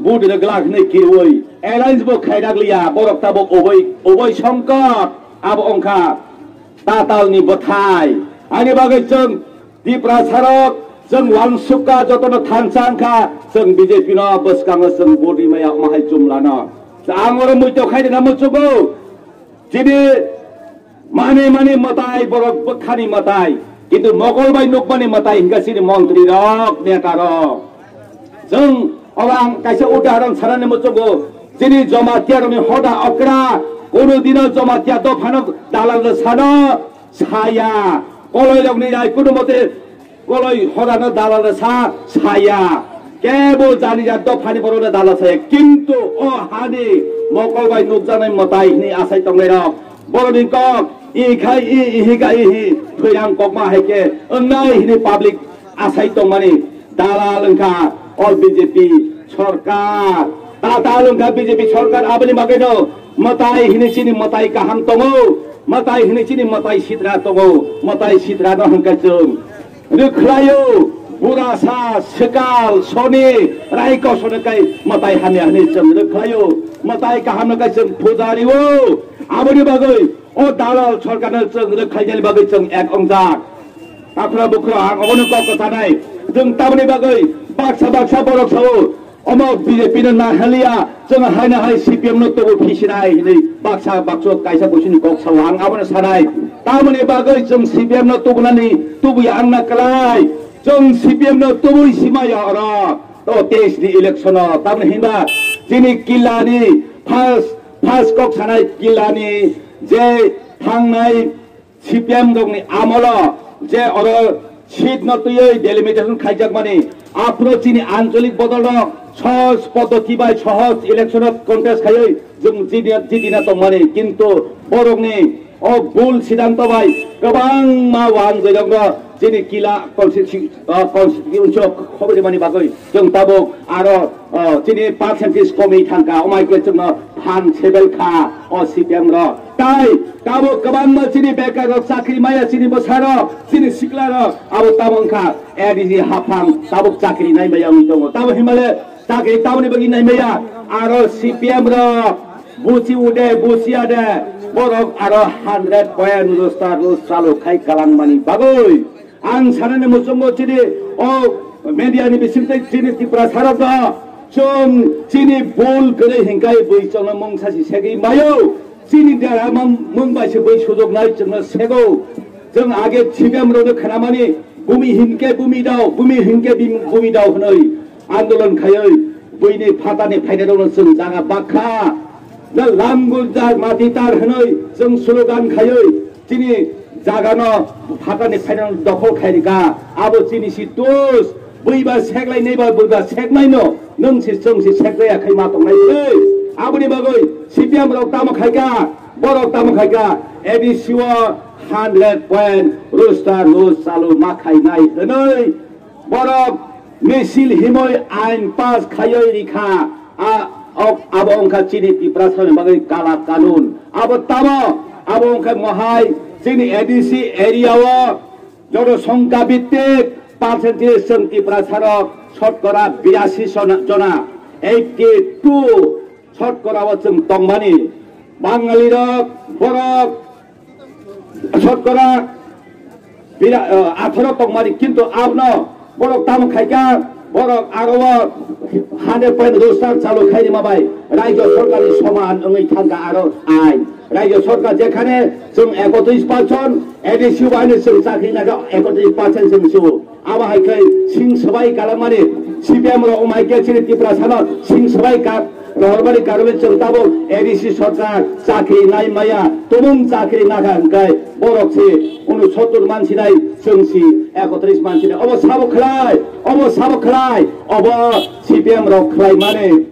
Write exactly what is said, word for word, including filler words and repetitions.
Vote rwglak hwnwi kirwi alliance bo khaidak liya, borok tabuk oboi, oboi songkot, abo wngkha tatalni bwthai. Ani bagwi chwng Tiprasarok, chwng wansukha, jotono thansa wngkha, chwng B J P no bwskango chwng vote rimaya, omo hai chumlano. Ang oro muitok khai rwna muchungo, chini mani mani mwtai, borok bwkhani mwtai, kintu mokol bai nukmani mwtai hingkha chini montri rok, neta rok. Chwng oro ang kaisa udaharon sanani muchungo, chini Jamatia rokni hoda okra, kono dino Jamatia dophano dalal rwsano saya, koloi rokni rai kono mote koloi hodano dalal rwsa saya, kebo janija dophani borokno dalal saya, kintu o hani mokol bai nukjaknai mwtai hwnwi asai tongnai rok, borokni kok i khai i, ihi ka ihi, thwiram kokma hai khe wngnai hwnwi public asai tongmani dalal wngkha o B J P sorkar. Tatal wngkha B J P sorkar, aboni bagwino mwtai hwnwi chini mwtai kaham tongo, mwtai hwnwi chini mwtai sitra tongo, mwtai sitra no hwnkhe chwng rwkhlaio, burasa, swkal, soni, raikosoni kai mwtai hamya hwnwi chwng rwkhlaio, mwtai kaham no kai chwng puja rio. Aboni bagwi o dalal sorkarno chwng rwkhlainani bagwi chwng ek wngjak. Takhura bukhura ang obono kok kwchanai. Chwng tamoni bagwi baksa baksa borok sao, omo B J P no nahaliya, chwng haino hai C P M no tubu phisinai hinwi baksa baksa kaisa kuisini kok sao, ang abono sanai. Tamoni bagwi chwng C P M no tubunani tubuya wngna kwlai. Chwng C P M no tubui simaya oro to teis ni election o. Tamoni hinba chini killani first, first kok sanai killani je thangnai C P M rokni amolo je oro seat no twiwi delimitation khaijakmani, aphuru chini ancholik bodolno sohoj poddoti bai sohoj election o contest khaiwi chwng jidi-, jidina tongmani, kintu borokni o bul sidanto bai kwbangma wan joyokno chini kila constituency, ah, constituency o khobor rimani bagwi chwng tabuk aro, ah, chini percentage komwi thangkha, omai khe chwngno phan sebel kha o C P M rok. Tai tabuk kwbangma chini bekar rok, chakri maya chini bwsarok, chini sikla rok, abo tamo wngkha A D C haphang tabuk chakri nai maya wngwi tongo. Tamo hinmale chakri tamoni bagwi nai maya, aro C P M rok buchi ude buchiya de, borok aro hundred point roster rost chalo khai kalangmani bagwi. Ang sanani muchungo chini o media ni bisingtwi chini Tiprasarokno chwng chini bul kwrwi hinkhai bui chwngno mung sasi segwi maio. Chini dera mang-, mung bai se bui sujoknai chwngno sego. Chwng age C P M rokno khnamani bumi hinkhe bumi dao, bumi hinkhe bim-, bumi dao hwnwi andolon khaiwi buini phatani phainairokno chwng jaga bakha. Na langul jar mati tar hwnwi chwng slogan khaiwi chini jagano phatani phainairok dokhol khai rikha. Abo chini si dos, buiba seklai naiba buiba seknaino nwng si chwng si seklaiya khai ma tongnai tei. Aboni bagwi C P M rok tamo khaikha, borok tamo khaikha, A D C o hundred point roster rost chalo ma khainai hwnwi borok misil himwi ain pass khaiwi rikha. A, ok, abo wngkha chini Tiprasani bagwi kala kanun. Abo tamo, abo wngkha mohai chini A D C area o joto songkha bittik percentage chwng Tiprasarok shotkora birasi jona, jona, eighty two shotkora o chwng tongmani. Bangalirok, borok, shotkora bira-, eh, atharo tongmani, kintu abono borok tamo khaikha, borok aro o hundred point roster chalo khai rima bai, rajyo sorkarni soman wngwi thangkha aro ain. Rajyo sorkar jekhane chwng ekotris percent, A D C bai no chwng chakri naikha ekotris percent chwng suo. Abo hai khe sing swbai kalangmani C P M rok wng hai khe chini Tiprasano sing swbai ka-, rohormani karwi chwng tabuk A D C sorkar chakri nai maya, tumung chakri nakha hwnkhe borok se unsottor mansinai, chwng se ekotris mansinai. Obo sabo khlai, obo sabo khlai, obo C P M rok khlai mani.